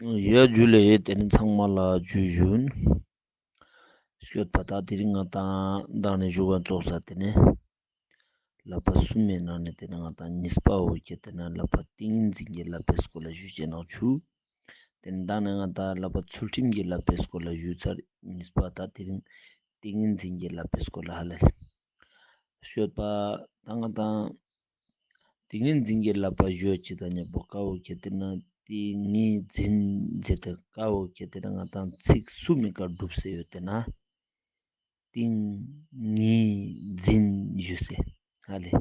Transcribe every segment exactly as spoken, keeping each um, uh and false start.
ཡ་ཇུ་ལེ། ཏེ་ནེ་ཚང་མ་ལ་ཇུ་ཞུན། སྐྱོད་པ་ད་དེ་རིང་ང་དང་མདང་ནེ་ཞུ་བ་ཙོགས་ས་ཏེ་ནེ་བསླབ་པ་གསུམ་མི་ནང་ནེ་ཏེ་ནེ་ང་དང་གཉིས་པ་བོ་ཁྱེར་ཏེ་ན་བསླབ་པ་ཏིང་ངེ་འཛིན་གྱི་བསླབ་པའི་སྐོར་ལ་ཞུ་ཅེས་ནོག་ཞུ། ཏེ་ནེ་མདང་ནེ་ང་དང་བསླབ་པ་ཚུལ་ཁྲིམས་ཀྱི་བསླབ་པའི་སྐོར་ལ་ཞུ་ཚར། གཉིས་པ་ད་དེ་རིང་ཏིང་ངེ་འཛིན་གྱི་བསླབ་པའི་སྐོར་ལ་ཧ་ལ་ལེ། སྐྱོད་པ་ད་ང་དང་ཏིང་ངེ་འཛིན་གྱི་བསླབ་པ་ཞུ་ཅེས་དང་མཉམ་པོ་ཀ་བོ་ཁྱེར་ཏེ་ན་ཏིང་ངེ་འཛིན་ཟེར་ཏེ་ཀ་བོ་ཁྱེར་ཏེ་ན་ང་དང་ཚིག་གསུམ་མི་ཀ་གྲུབ་སེ་ཡོད་ཏེ་ན་ཏིང་ངེ་འཛིན་ཞུ་སེ་ཧ་ལེ།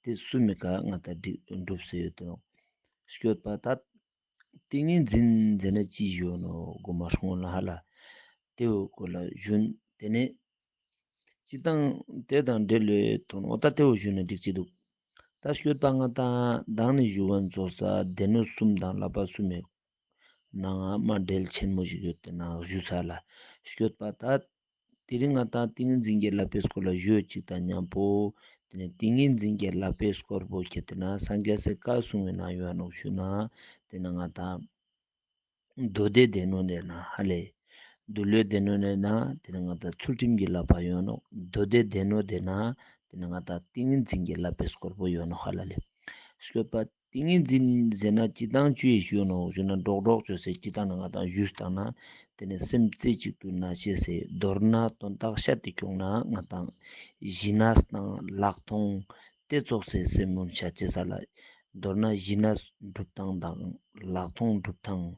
ཏེ་གསུམ་མི་ཀ་ང་དང་གྲུབ་སེ་ཡོད་ཏེ་ནོག། སྐྱོད་པ་ད་ཏིང་ངེ་འཛིན་ཟེར་ན་ཅི་ཞུ་ནོག་གོ་མ་སྔོན་ལ་ཧ་ལ་ཏེ་བོ་སྐོར་ལ་ཞུན། ཏེ་ནེ་སྤྱིར་བཏང་ཏེ་དང་འབྲེལ་ལོས་ཐོན་འོ་ད་ཏེ་བོ་ཞུ་ན་འགྲིག་ཅེས་འདུག། ད་སྐྱོད་པ་ང་དང་མདང་ནེ་ཞུ་བ་ཙོགས་ས་སྡེ་སྣོད་གསུམ་དང་བསླབ་པ་གསུམ་མི་ནང་ང་མ་འབྲེལ་ཆེན་མོ་ཞིག་ཡོད་ཏེ་ན་ཞུ་ཚར་ལ། སྐྱོད་པ་ད་དེ་རིང་ང་དང་ཏིང་ངེ་འཛིན་གྱི་བསླབ་པའི་སྐོར་ལ་ཞུ་ཅེས་དང་མཉམ་པོ་ཏེ་ནེ་ཏིང་ངེ་འཛིན་གྱི་བསླབ་པའི་སྐོར་པོ་ཁྱེར་ཏེ་ན་སངས་རྒྱས་སི་བཀའ་གསུང་བའི་ནང་ཡོད་ནོག་ཞུ་ན་ཏེ་ནེ་ང་དང་མདོ་སྡེ་སྡེ་སྣོད་ནེ་ན་ཧ་ལེ། མདོ་ལས་སྡེ་སྣོད་ནེ་ན་ཏེ་ནེ་ང་དང་ཚུལ་ཁྲིམས་ཀྱི་བསླབ་པ་ཡོད་ནོག། མདོ་སྡེ་སྡེ་སྣོད་ནེ་ན་ཏེ་ནེ་ང་དང་ཏིང་ངེ་འཛིན་གྱི་བསླབ་པའི་སྐོར་པོ་ཡོད་ནོག་ཧ་ལ་ལེ། སྐྱོད་པ་ཏིང་ངེ་འཛིན་ཟེར་ན་སྤྱིར་བཏང་ཅི་ཞུ་ནོག་ཞུ་ན་འགྲོགས་འགྲོགས་ཅོས་སེ་སྤྱིར་བཏང་ནེ་ང་དང་ཞུས་བཏང་ན་ཏེ་ནེ་སེམས་རྩེ་གཅིག་ཏུ་གནས་ཤེས་སེ་མདོར་ན་དོན་དག་ཤད་དེ་ཁྱོང་ན་ང་དང་ཞི་གནས་དང་ལྷག་མཐོང་ཏེ་ཙོགས་སེ་སེམས་ངོམ་ཤད་ཅེས་ས་ལ། མདོར་ན་ཞི་གནས་སྒྲུབ་སྟངས་དང་ལྷག་མཐོང་སྒྲུབ་སྟངས།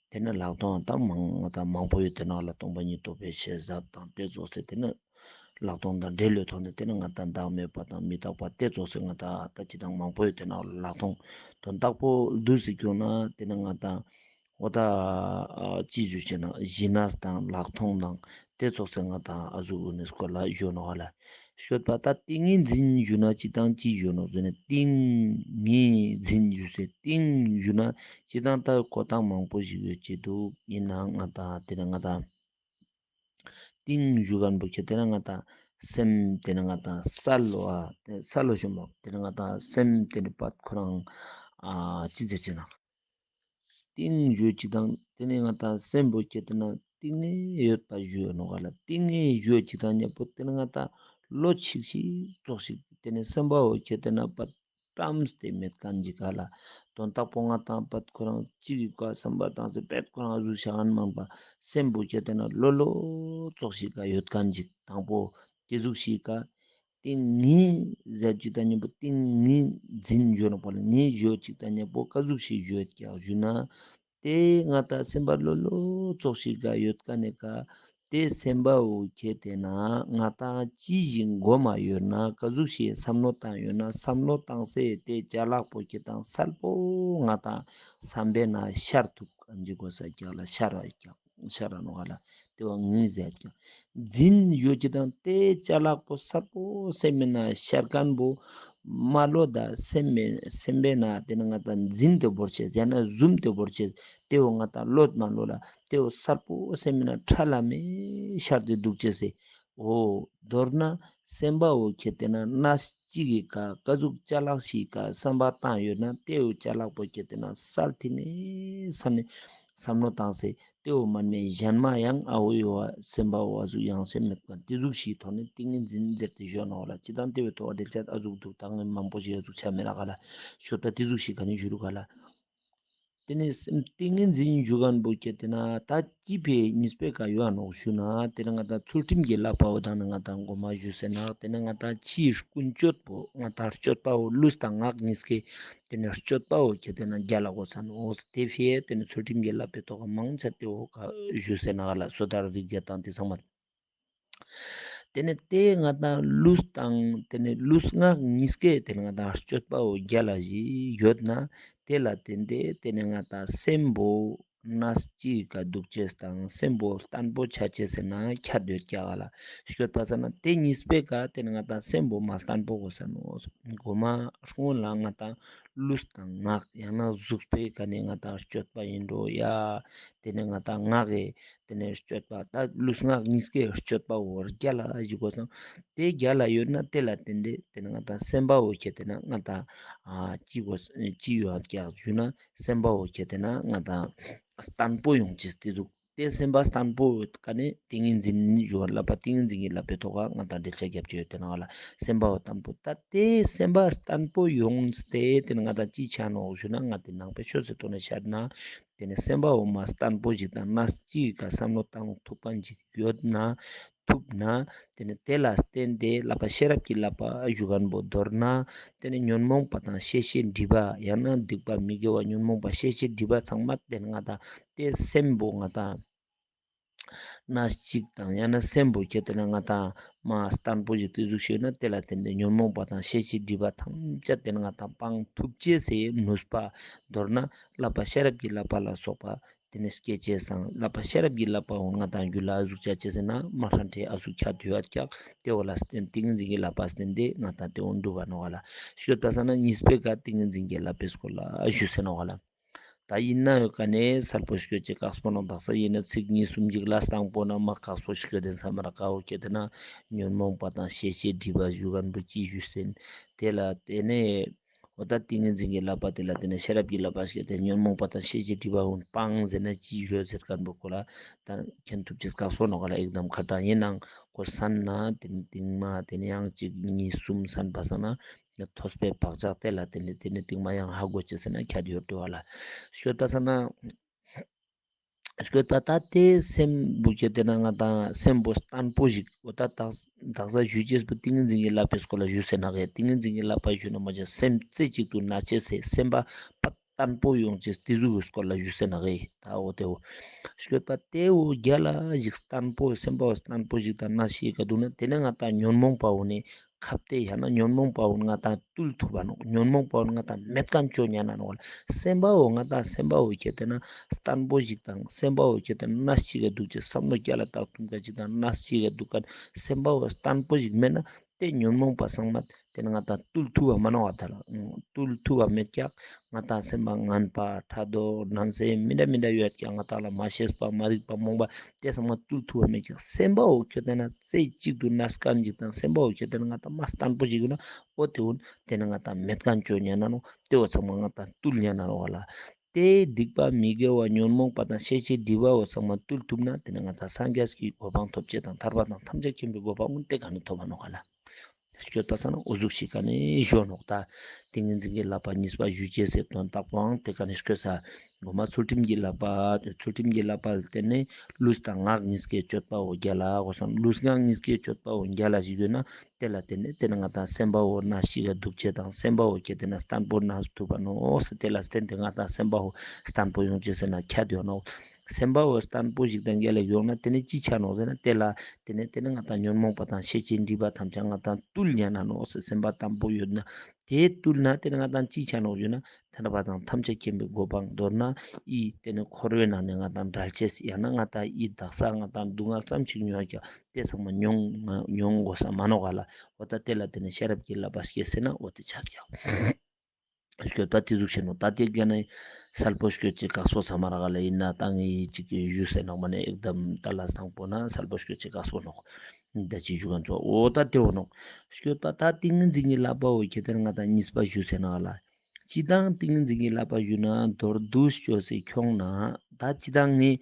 ཏེ་ནེ་ལྷག་མཐོང་དང་མང་ང་དང་མང་པོ་ཡོད་ཏེ་ནོག་ལ། སྟོང་པ་ཉིད་རྟོགས་པའི་ཤེས་རབ་དང་ཏེ་ཙོགས་སེ་ཏེ་ནེ་ལྷག་མཐོང་དང་འབྲེལ་ལོས་ཐོག་ནེ་ཏེ་ནེ་ང་དང་བདག་མེད་པ་དང་མི་རྟག་པ་ཏེ་ཙོགས་སེ་ང་དང་ད་ཅི་དང་མང་པོ་ཡོད་ཏེ་ནོག་ལ། ལྷག་མཐོང་དོན་དག་པོ་བསྡུས་སེ་ཁྱོང་ན་ཏེ་ནེ་ང་དང་འོ་ད་ཅི་ཞུ་ཅེས་ན་ཞི་གནས་དང་ལྷག་མཐོང་དང་ཏེ་ཙོགས་སེ་ང་དང་ཨ་ཟུག་གུན་ནི་སྐོར་ལ་ཞུ་ནོག་ཧ་ལ། སྐྱོད་པ་ད་ཏིང་ངེ་འཛིན་ཞུ་ན་སྤྱིར་བཏང་ཅི་ཞུ་ནོག་ཟེར་ན་ཏིང་ངེ་འཛིན་ཞུ་སེ་ཏིང་ཞུ་ན་སྤྱིར་བཏང་ད་གོ་སྟངས་མང་པོ་ཞིག་ཡོད་ཅེས་འདུག། ཨིན་ནའང་ང་དང་ཏེ་ནེ་ང་དང་ཏིང་ཞུ་ཁན་པོ་ཁྱེར་ཏེ་ན་ང་དང་སེམས་ཏེ་ནེ་ང་དང་སལ་ལོ་ཨ་སལ་ལོ་ཞུ་མོ། ཏེ་ནེ་ང་དང་སེམས་ཏེ་ནེ་པད་ཁོ་རང་ཨ་ཅི་ཟེར་ཅེས་ན་ཏིང་ཞུ་ཅེས་དང་ཏེ་ནེ་ང་དང་སེམས་པོ་ཁྱེར་ཏེ་ན་ཏིང་ངེ་ཡོད་པ་ཞུ་ནོག་ལ། ཏིང་ངེ་ཞུ་ཅེས་དང་མཉམ་པོ་ཏེ་ནེ་ང་དང་བློ་ཆིག་ཤིག་ཙོགས་ཤིག་ཏེ་ནེ་སེམས་པ་བོ་ཁྱེར་ཏེ་ན་པད་བཀྲམས་ཏེ་མེད་ཁན་ཅིག་ག་ལ། དོན་དག་པོ་ང་དང་པད་ཁོ་རང་ཅིག་གི་ཀ་བསམ་པ་བཏང་སེ་པད་ཁོ་རང་ཨ་ཟུག་ཤ་ཁན་མང་པ་སེམས་པོ་ཁྱེར་ཏེ་ན་ལོ་ལོ་ཙོགས་ཤིག་ག་ཡོད་ཁན་ཅིག་དང་པོ་ཏེ་ཟུག་ཤིག་ག། ཏིང་ངེ་ཟེར་ཅེས་དང་མཉམ་པོ་ཏིང་ངེ་འཛིན་ཞུ་ནོག་པ་ལ། ངེ་ཞུ་ཅེས་དང་མཉམ་པོ་ཀ་ཟུག་ཤིག་ཞུ་ཡོད་ཀྱག་ཞུ་ན། ཏེ་ང་དང་སེམས་པ་ལོ་ལོ་ཙོགས་ཤིག་ག་ཡོད་ཁན་ནི་ཀ་ཏེ་སེམས་པ་བོ་ཁྱེར་ཏེ་ན་ང་དང་ཅི་ཞིག་གོ་མ་ཡོད་ན་ཀ་ཟུག་ཤིག་བསམ་མནོ་བཏང་ཡོད་ན་བསམ་མནོ་བཏང་སེ་ཏེ་ཅ་ལག་པོ་ཁྱེར་ཏེ་ན་སལ་པོ་ང་དང་བསམ་པའི་ནང་ཤར་ཐུབ་ཁན་ཅིག་གོས་ས་ཀྱག་ལ་ཤར་ར་ཀྱག། ཤར་ར་ནོག་ལ། ཏེ་བོ་ངེ་ཟེར་ཀྱག། འཛིན་ཞུ་ཅེས་དང་ཏེ་ཅ་ལག་པོ་སལ་པོ་སེམས་པའི་ནང་ཤར་ཁན་བོ་མ་ལོ་ད་སེམས་པའི་སེམས་པའི་ནང་ཏེ་ནེ་ང་དང་འཛིན་ཏེ་བོར་ཅེས་ཡང་ན་ཟུམ་ཏེ་བོར་ཅེས་ཏེ་བོ་ང་དང་ལོ་མ་ལོ་ལ་ཏེ་བོ་སལ་པོ་སེམས་པའི་ནང་ཁྲ་ལམ་མེ་ཤར་ཏེ་དུག་ཅེས་སེ། འོ་མདོར་ན་སེམས་པ་བོ་ཁྱེར་ཏེ་ན་གནས་ཅིག་གི་ཀ་ཀ་ཟུག་ཅ་ལག་ཞིག་ག་བསམ་པ་བཏང་ཡོད་ན་ཏེ་བོ་ཅ་ལག་པོ་ཁྱེར་ཏེ་ན་སལ་ཐིག་ནེ་སལ་ནེ་བསམ་མནོ་བཏང་སེ་ཏེ་བོ་མ་ནེ་ཞན་མ་ཡང་ཨ་བོ་ཡོ་བ་སེམས་པ་བོ་ཨ་ཟུག་ཡང་སེམས་མེད་པ་ཏེ་ཟུག་ཤིག་ཐོག་ནེ་ཏིང་ངེ་འཛིན་ཟེར་ཏེ་ཞུ་ནོག་ལ། ཅི་དང་ཏེ་བོ་ཐོག་འབྲེལ་ཆ་ཨ་ཟུག་དུག་ད་ངས་མང་པོ་ཞིག་ཨ་ཟུག་ཆ་མེད་ལ་ག་ལ་ཤོད་ད་ཏེ་ཟུག་ཤིག་ག་ནེ་ཞུ་རུ་ག་ལ། ཏེ་ནེ་སེམས་ཏིང་ངེ་འཛིན་ཞུ་ཁན་བོ་ཁྱེར་ཏེ་ན་ད་ཅི་ཕི་གཉིས་པའི་ཀ་ཡོད་ནོག་ཞུ་ན་ཏེ་ནེ་ང་དང་ཚུལ་ཁྲིམས་ཀྱི་བསླབ་པ་བོ་དང་ནི་ང་དང་གོ་མ་ཞུ་སེ་ན་ཏེ་ནེ་ང་དང་ཕྱིའི་ཀུན་སྤྱོད་པོ་ང་དང་སྤྱོད་པ་བོ་ལུས་དང་ངག་གཉིས་ཀའི་ཏེ་ནེ་སྤྱོད་པ་བོ་ཁྱེར་ཏེ་ན་རྒྱལ་ལ་གོས་ས་ནོག། ཏེ་ཕི་ཏེ་ནེ་ཚུལ་ཁྲིམས་ཀྱི་བསླབ་པའི་ཐོག་མང་ཆེ་ཏེ་བོ་ཀ་ཞུ་སེ་ན་ག་ལ་སོ་ཐར་རིགས་བརྒྱད་དང་ཏེ་ཚང་མ། ཏེ་ནེ་ཏེ་ང་དང་ལུས་དང་ཏེ་ནེ་ལུས་ངག་གཉིས་ཀའི་ཏེ་ནེ་ང་དང་སྤྱོད་པ་བོ་རྒྱལ་ལ་ཞིག་ཡོད་ན་ཏེ་ལ་བརྟེན་ཏེ་ཏེ་ནེ་ང་དང་སེམས་པོ་གནས་ཅིག་ག་དུག་ཅེས་དང་སེམས་པོ་བརྟན་པོ་ཆ་ཅེས་སེ་ན་ཁྱད་ཡོད་ཀྱག་ལ། ཤོད་པ་ས་ན་ཏེ་གཉིས་པའི་ཀ་ཏེ་ནེ་ང་དང་སེམས་པོ་མ་བརྟན་པོ་གོས་ས་ནོག། གོ་མ་སྔོན་ལ་ང་དང་ ལུས་དང་ངག་ཡང་ན་གཟུགས་པོའི་ཀ་ནེ་ང་དང་སྤྱོད་པ་ཨིན་འགྲོ་ཡ། ཏེ་ནེ་ང་དང་ངག་གི་ཏེ་ནེ་སྤྱོད་པ་ད་ལུས་ངག་གཉིས་ཀའི་སྤྱོད་པ་བོ་རྒྱལ་ལ་ཞིག་དགོས་སང་ཏེ་རྒྱལ་ལ་ཡོད་ན་ཏེ་ལ་བརྟེན་ཏེ་ཏེ་ནེ་ང་དང་སེམས་པ་བོ་ཁྱེར་ཏེ་ན་ང་དང་ཨ་ཅི་དགོས་ཅི་ཡོད་ཀྱག་ཞུ་ན་སེམས་པ་བོ་ཁྱེར་ཏེ་ན་ང་དང་བརྟན་པོ་ཡོང་ཅེས་ཏེ་ཟུག་ཏེ་སེམས་པ་བརྟན་པོ་ཡོད་ཀ་ནེ་ཏིང་ངེ་འཛིན་ཞུ་བ་ལ་པ་ཏིང་ངེ་འཛིན་གྱི་ལ་པའི་ཐོག་ང་དང་འགྲེལ་བཤད་རྒྱབ་ཀྱི་ཡོད་ཏེ་ན་ལ་སེམས་པ་བོ་བརྟན་པོ་ད་ཏེ་སེམས་པ་བརྟན་པོ་ཡོང་སྟེ་ཏེ་ནེ་ང་དང་ཅི་ཆ་ནོག་ཞུ་ན་ང་ཏེ་ནང་པའི་ཆོས་སི་ཐོག་ནེ་ཤད་ན་ཏེ་ནེ་སེམས་པ་བོ་མ་བརྟན་པོ་ཞིག་དང་ན་ཅི་ཀ་བསམ་བློ་བཏང་ཐུབ་པ་ཞིག་ཡོད་ན་ཐུབ་ན་ཏེ་ནེ་ཏེ་ལ་བརྟེན་ཏེ་ལ་པ་ཤེས་རབ་ཀྱི་ལ་པ་ཞུ་མཁན་བོ་མདོར་ན་ཏེ་ནེ་ཉོན་མོངས་པ་དང་ཤེས་བྱའི་སྒྲིབ་པ་ཡང་ན་སྡིག་པ་མི་དགེ་བ་ཉོན་མོངས་པ་ཤེས་བྱའི་སྒྲིབ་པ་ཚང་མ་ཏེ་ནེ་ང་དང་ཏེ་སེམས་པོ་ང་དང་ན་ཅིག་དང་ཡང་ན་སེམས་པོ་ཁྱེར་ཏེ་ན་ང་དང་མ་བརྟན་པོ་ཞིག་ཏེ་ཟུག་ཤེས་ན་ཏེ་ལ་བརྟེན་ཏེ་ཉོན་མོངས་པ་དང་ཤེས་བྱའི་སྒྲིབ་པ་ཐམས་ཅད་ཏེ་ནེ་ང་དང་སྤང་ཐུབ་ཅེས་སི་ནུས་པ་མདོར་ན་ལ་པ་ཤེས་རབ་ཀྱི་ལ་པ་ལ་སོགས་པ་ཏེ་ནེ་སྐྱེ་ཅེས་སང་ལ་པ་ཤེས་རབ་ཀྱི་ལ་པ་འོ་ང་དང་རྒྱུད་ལ་ཨ་ཟུག་ཆ་ཅེས་ཟེར་ན་མ་ཧྲན་ཏེ་ཨ་ཟུག་ཆ་དུ་ཡོད་ཀྱག་ཏེ་འོ་ལ་བརྟེན་ཏིང་ངེ་འཛིན་གྱི་ལ་པ་བརྟེན་ཏེ་ང་དང་ཏེ་འོ་འགྲུབ་པ་ནོག་ལ། ཤོད་པ་སང་ན་གཉིས་པའི་ཀ་ཏིང་ངེ་འཛིན་གྱི་ལ་པའི་སྐོར་ལ་ཞུས་ཟེར་ནོག་ལ། ད་ཨིན་ན་ཡོད་ཀ་ནེ་སལ་པོ་ཤོད་ཅེས་དཀགས་པོ་ནོག་དག་ས་ཨིན་ན་ཚིག་གཉིས་གསུམ་ཅིག་ལ་སྟངས་པོ་ན་མ་དཀགས་པོ་ཤོད་དེ་ས་མ་ར་ཀ་འོ་ཁྱེར་ཏེ་ན་ཉོན་མོངས་པ་དང་ཤེས་བྱའི་སྒྲིབ་པ་ཞུ་མཁན་བོ་ཅི་ཞུས་ཟེར་ན་ཏེ་ལ་ཏེ་ནེ་འོ་ད་ཏིང་ངེ་འཛིན་གྱི་ལ་པ་ཏེ་ལ་ཏེ་ནེ་ཤེས་རབ་ཀྱི་ལ་པ་ཞུས་ཏེ་ཉོན་མོངས་པ་དང་ཤེས་བྱའི་སྒྲིབ་པ་འོ་སྤང་ཟེར་ན་ཅི་ཞུ་ཟེར་མཁན་བོ་ཁོ་ལ་ད་མཁྱེན་ཐུབ་ཅེས་དཀགས་པོ་ནོག་ལ། ཨེག་དམ་ཁ་ཏ་ཨིན་ནང་ཁོ་སན་ན་ཏེ་ནེ་ཏིང་མ་ཏེ་ནེ་ཡང་གཅིག་གཉིས་གསུམ་སན་པ་སང་ན་ཐོས་པའི་བག་ཆགས་ཏེ་ལ་ཏེ་ནེ་ཏེ་ནེ་ཏིང་མ་ཡང་ཧ་གོ་ཅེས་ཟེར་ན་ཁྱད་ཡོད་དུ་བ་ལ། ཤོད་པ་སང་ན་ཤོད་པ་ད་ཏེ་སེམས་བོ་ཁྱེར་ཏེ་ན་ང་དང་སེམས་པོ་བརྟན་པོ་ཞིག་འོ་ད་དག་དག་ས་ཞུ་ཅེས་པོ་ཏིང་ངེ་འཛིན་གྱི་ལ་པའི་སྐོར་ལ་ཞུས་ཟེར་ན་གི་ཏིང་ངེ་འཛིན་གྱི་ལ་པ་ཞུ་ན་མ་ཅེས་སེམས་རྩེ་གཅིག་ཏུ་ན་ཅེས་སེམས་པ་བརྟན་པོ་ཡོང་ཅེས་ཏེ་ཟུག་གི་སྐོར་ལ་ཞུས་ཟེར་ན་གི་ད་འོ་ཏེ་འོ་ཤོད་པ་ཏེ་འོ་རྒྱལ་ལ་ཞིག་བརྟན་པོ་སེམས་པ་བརྟན་པོ་ཞིག་དང་ན་ཞིག་ག་འདུག་ན་ཏེ་ནེ་ང་དང་ཉོན་མོངས་པ་འོ་ནེ་ཁབ་སྟེ་ཡང་ན་ཉོན་མོངས་པ་འོ་ང་དང་བཏུལ་ཐུབ་པ་ནོག་ཉོན་མོངས་པ་འོ་ང་དང་མེད་མཁན་ཅོ་ཉན་ན་ནོག་ལ། སེམས་པ་འོ་ང་དང་སེམས་པ་འོ་ཁྱེར་ཏེ་ན་བརྟན་པོ་ཞིག་དང་སེམས་པ་འོ་ཁྱེར་ཏེ་ན་ན་ཞིག་ག་འདུག་ཅེས་བསམ་བློ་རྒྱལ་ལ་བཏང་ཐུབ་མཁན་ཅིག་དང་ན་ཞིག་ག་འདུག་མཁན་སེམས་པ་འོ་བརྟན་པོ་ཞིག་མེད་ན་ཏེ་ཉོན་མོངས་པ་ཚང་མ་ཏེ་ནེ་ང་དང་བཏུལ་ཐུབ་པ་མ་ནོག་ཨ་ད་ལ། བཏུལ་ཐུབ་པ་མེད་ཀྱག་ང་དང་སེམས་པ་ངན་པ་ཕྲག་དོག་ནང་སེམས་མི་འདྲ་མི་འདྲ་ཡོད་ཀྱག་ང་དང་ལ་མ་ཤེས་པ་མ་རིག་པ་རྨོངས་པ་ཏེ་ཚང་མ་བཏུལ་ཐུབ་པ་མེད་ཀྱག་སེམས་པ་འོ་ཁྱེར་ཏེ་ན་རྩེ་གཅིག་ཏུ་ན་མཁན་ཅིག་དང་སེམས་པ་འོ་ཁྱེར་ཏེ་ན་ང་དང་མ་བརྟན་པོ་ཞིག་ཡོད་ན་འོ་ཏེ་འོ་ཏེ་ནེ་ང་དང་མེད་མཁན་ཅོ་ཉན་ན་ནོག་ཏེ་འོ་ཚང་མ་ང་དང་བཏུལ་ཉན་ན་ནོག་ལ། ཏེ་སྡིག་པ་མི་དགེ་བ་ཉོན་མོངས་པ་དང་ཤེས་བྱའི་སྒྲིབ་པ་འོ་ཚང་མ་བཏུལ་ཐུབ་ན་ཏེ་ནེ་ང་དང་སངས་རྒྱས་ཀྱི་གོ་འཕང་ཐོབ་ཅེས་དང་ཐར་པ་དང་ཐམས་ཅད་མཁྱེན་པའི་གོ་འཕང་ཀུན་ཏེ་ག་ནེ་ཐོབ་པ་ནོག་ལ། ཤོད་པ་སང་ན་འོ་ཟུག་ཤིག་ག་ནེ་ཞུ་ནོག་ད་ཏིང་ངེ་འཛིན་གྱི་ལ་པ་གཉིས་པ་ཞུ་ཅེས་སི་དོན་དག་པོའང་ཏེ་ག་ནེ་ཤོད་ས། གོ་མ་ཚུལ་ཁྲིམས་ཀྱི་ལ་པ་ཚུལ་ཁྲིམས་ཀྱི་ལ་པ་ལ་བརྟེན་ནེ་ལུས་དང་ངག་གཉིས་ཀའི་སྤྱོད་པ་འོ་རྒྱལ་ལ་གོ་སང་ལུས་ངག་གཉིས་ཀའི་སྤྱོད་པ་འོ་རྒྱལ་ལ་ཞིག་ཡོད་ན་ཏེ་ལ་བརྟེན་ནེ་ཏེ་ནེ་ང་དང་སེམས་པ་འོ་ན་ཞིག་ག་འདུག་ཅེས་དང་སེམས་པ་འོ་ཁྱེར་ཏེ་ན་བརྟན་པོ་ན་ཐུབ་པ་ནོག་ཟེར་ཏེ་ལ་བརྟེན་ཏེ་ང་དང་སེམས་པ་འོ་བརྟན་པོ་ཡོང་ཅེས་ཟེར་ན་ཁྱད་ཡོད་ནོག་སེམས་པ་འོ་བརྟན་པོ་ཞིག་དང་རྒྱལ་ལ་ཡོང་ན་ཏེ་ནེ་ཅི་ཆ་ནོག་ཟེར་ན་ཏེ་ལ་ཏེ་ནེ་ཏེ་ནེ་ང་དང་ཉོན་མོངས་པ་དང་ཤེས་བྱའི་སྒྲིབ་པ་ཐམས་ཅད་ང་དང་བཏུལ་ཉན་ན་ནོག་ཟེར་སེམས་པ་བརྟན་པོ་ཡོད་ན་ཏེ་བཏུལ་ན་ཏེ་ནེ་ང་དང་ཅི་ཆ་ནོག་ཞུ་ན་ཐར་པ་དང་ཐམས་ཅད་མཁྱེན་པའི་གོ་འཕང་མདོར་ན་ཨི་ཏེ་ནེ་འཁོར་བའི་ནང་ནེ་ང་དང་བྲལ་ཅེས་ཡང་ན་ང་དང་ཨི་དག་ས་ང་དང་སྡུག་བསྔལ་ཙམ་ཞིག་མྱོང་ཀྱང་ཏེ་ཚང་མ་མྱོང་མྱོང་དགོས་ས་མ་ནོག་ག་ལ། འོ་ད་ཏེ་ལ་བརྟེན་ནེ་ཤེས་རབ་ཀྱི་ལ་པ་སྐྱེས་ཟེར་ན་འོ་ཏེ་ཆ་ཀྱག་ཤོད་ད་ཏེ་ཟུག་ཤེས་ནོག་ད་ཏེ་ག་ནེ་སལ་པོ་ཤོད་ཅེས་དཀགས་པོ་ཚང་མ་རག་ལ་ཨིན་ན་ད་ངས་ཅིག་ཞུས་ཟེར་ནོག་མ་ནེ་ཨེག་དམ་ད་ལ་སང་པོ་ན་སལ་པོ་ཤོད་ཅེས་དཀགས་པོ་ནོག་ད་ཅི་ཞུ་ག་ཚོ་འོ་ད་ཏེ་འོ་ནོག་ཤོད་པ་ད་ཏིང་ངེ་འཛིན་གྱི་ལ་པ་འོ་ཁྱེར་ཏེ་ན་ང་དང་གཉིས་པ་ཞུས་ཟེར་ན་ག་ལ། ཅི་དང་ཏིང་ངེ་འཛིན་གྱི་ལ་པ་ཞུ་ན་མདོར་བསྡུས་ཅོས་སེ་ཁྱོང་ན་ད་ཅི་དང་ངས་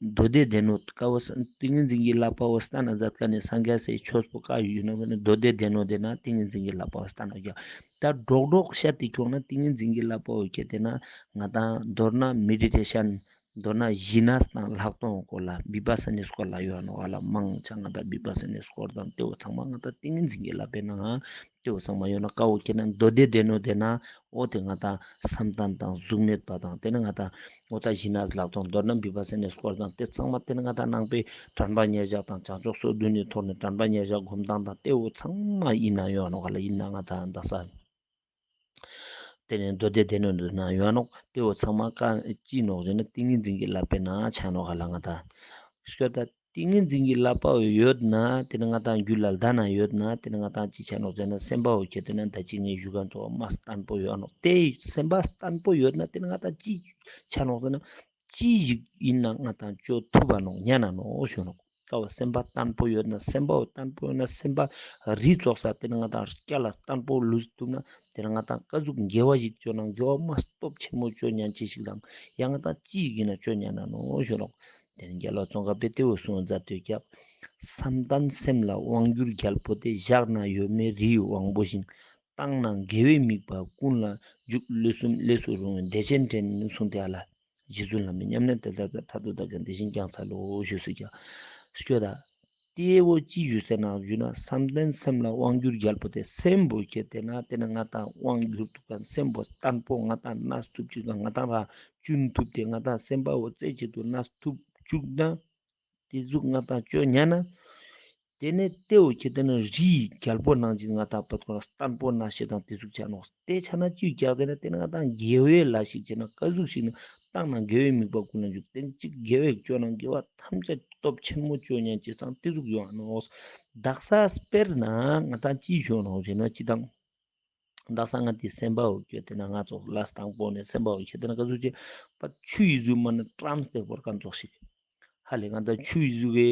མདོ་སྡེ་སྡེ་སྣོད་ཀ་བོ་ཏིང་ངེ་འཛིན་གྱི་ལ་པ་བོ་སྟན་ན་མཛད་ཀ་ནེ་སངས་རྒྱས་སི་ཆོས་པོ་ཀ་ཡོད་ན་མདོ་སྡེ་སྡེ་སྣོད་དེ་ན་ཏིང་ངེ་འཛིན་གྱི་ལ་པ་བོ་སྟན་ན་ཡོད། ད་སྒྲོག་སྒྲོག་བཤད་དེ་ཁྱོང་ན་ཏིང་ངེ་འཛིན་གྱི་ལ་པ་བོ་ཁྱེར་ཏེ་ན་ང་དང་མདོར་ན་མེ་ཌི་ཊེ་ཤན་མདོར་ན་ཞི་གནས་དང་ལྷག་མཐོང་སྐོར་ལ་བི་པ་ས་ནའི་སྐོར་ལ་ཡོད་ནོག་ག་ལ། མང་ཆེ་ང་དང་བི་པ་ས་ནའི་སྐོར་དང་ཏེ་བོ་ཚང་མ་ང་དང་ཏིང་ངེ་འཛིན་གྱི་ལ་པའི་ནང་ང་ཏེ་བོ་ཚང་མ་ཡོད་ན་ཀ་བོ་ཁྱེར་ན་མདོ་སྡེ་སྡེ་སྣོད་དེ་ན་འོ་ཏེ་ང་དང་བསམ་གཏན་དང་གཟུགས་མེད་པ་དང་ཏེ་ནེ་ང་དང་འོ་ད་ཞི་གནས་ལྷག་མཐོང་མདོར་ན་བི་པ་ས་ནའི་སྐོར་དང་ཏེ་ཚང་མ་ཏེ་ནེ་ང་དང་ནང་པའི་དྲན་པ་ཉེར་བཞག་དང་བྱང་ཕྱོགས་སོ་བདུན་ནི་ཐོག་ནེ་དྲན་པ་ཉེར་བཞག་སྒོམ་སྟངས་དང་ཏེ་བོ་ཚང་མ་ཨིན་ན་ཡོད་ནོག་ག་ལ། ཨིན་ན་ང་དང་ད་ས་ཏེ་ནེ་མདོ་སྡེ་སྡེ་སྣོད་དེ་ན་ཡོད་ནོག་ཏེ་བོ་ཚང་མ་ཀ་ཅི་ནོག་ཟེར་ན་ཏིང་ངེ་འཛིན་གྱི་ལ་པའི་ནང་ཆ་ནོག་ག་ལ། ང་དང་ཤོད་ད། ཏིང་ངེ་འཛིན་གྱི་བསླབ་པ་ཡོད་ན་དེ་ནི་ང་ཏང་རྒྱུད་ལ་ལྡན་ན་ཡོད་ན་དེ་ནི་ང་ཏང་ཅི་ཆ་ནོག་ཟེར་ན་སེམས་པ་བོ་ཁྱེར་ཏེ་ན་ད་ཅི་ངའི་ཞུ་མཁན་ཚོ་མ་བརྟན་པོ་ཡོད་ནོག་དེ་སེམས་པ་བརྟན་པོ་ཡོད་ན་དེ་ནི་ང་ཏང་ཅི་ཆ་ནོག་ཟེར་ན་ཅི་ཞིག་ཡིན་ན་ང་ཏང་ཅོ་ཐུབ་པ་ནོག་ཉན་ན་ནོག་ཞུ་ནོག་ཀ་བོ་སེམས་པ་བརྟན་པོ་ཡོད་ན་སེམས་པ་བོ་བརྟན་པོ་ཡོད་ན་སེམས་པ་རི་ཙོགས་ས་དེ་ནི་ང་ཏང་སྐྱ་ལ་བརྟན་པོ་ལུས་ཐུབ་ན་དེ་ནི་ང་ཏང་ཀ་ཟུག་དགེ་བ་ཞིག་ཅོ་ན་དགེ་བ་མ་སྟོབས་ཆེན་མོ་ཅོ་ཉན་ཅི་ཞིག་དང་ཡང་ང་ཏང་ཅི་ཞིག་ཡིན་ན་ཅོ་ཉན་ན་ནོག་ཞུ་ནོག་དེ་ནི་རྒྱལ་བ་ཙོང་ཁ་པས་དེ་བོ་གསུངས་མཛད་དོ་ཀྱག་བསམ་གཏན་སེམས་ལ་དབང་བསྒྱུར་རྒྱལ་པོ་སྟེ། བཞག་ན་གཡོ་མེད་རིའི་དབང་པོ་བཞིན། བཏང་ན་དགེ་བའི་དམིགས་པ་ཀུན་ལ་འཇུག་ལུས་གསུམ་ལས་སུ་རུང་བའི་བདེ་ཆེན་དྲན་གསུངས་ཏེ་ཨ་ལ། རྗེ་བཙུན་བླ་མའི་ཉམས་ལེན་དེ་ལྟར་མཐར་ཐུག་དག་ཀྱང་དེ་བཞིན་བསྐྱངས་འཚལ་ལོ་ཞུས་སོ་ཀྱག་སྐྱོད་ད། དེ་བོ་ཅི་ཞུས་ཟེར་ན་ཞུས་ན་བསམ་གཏན་སེམས་ལ་དབང་བསྒྱུར་རྒྱལ་པོ་སྟེ་སེམས་པོ་ཁྱེར་ཏེ་ན་དེ་ནི་ང་ཏང་དབང་བསྒྱུར་ཐུབ་མཁན་སེམས་པོ་བརྟན་པོ་ང་ཏང་གནས་ཐུབ་ཅིག་ག་ང་ཏང་ར་གཅུན་ཐུབ་སྟེ་ང་ཏང་སེམས་པ་བོ་རྩེ་གཅིག་ཏུ་གནས་ཐུབ་བཅུག་ན། དེ་ཟུག་ང་ཏང་ཅོ་ཉན་ན། དེ་ནས་དེ་བོ་ཁྱེར་ཏེ་ན་རིའི་རྒྱལ་པོ་ནང་བཞིན་ང་ཏང་བརྟན་པོ་གནས་ཤེས་དང་དེ་ཟུག་ཆ་ནོག་དེ་ཆ་ན་ཅི་རྒྱག་ཟེར་ན་དེ་ནི་ང་ཏང་དགེ་བའི་ལས་ཤིག་བྱས་ན་ཀ་ཟུག་ཞིག་ན་བཏང་ན་དགེ་བའི་དམིགས་པ་ཀུན་ལ་འཇུག་དེ་ཅིག་དགེ་བའི་ཅོ་ན་དགེ་བ་ཐམས་ཅད་སྟོབས་ཆེན་མོ་ཅོ་ཉན་ཅེས་དང་དེ་ཟུག་ཡོང་ནོག་དག་ས་དཔེར་ན་ང་ཏང་ཅི་ཞུ་ནོག་ཟེར་ན་ཅི་དང་། དག་ས་ང་ཏི་སེམས་པ་བོ་ཁྱེར་ཏེ་ན་ང་ཚོ་ལས་དང་པོ་ནས་སེམས་པ་བོ་ཁྱེར་ཏེ་ན་ཀ་ཟུག་ཅེ་པ་ཆུ་ཡི་ཟུག་མ་ནི་བཀྲམས་ཏེ་བོར་མཁན་ཙོགས་ཤིག་ཧ་ལས་ང་ཏང་ཆུ་ཡི་ཟུག་གི་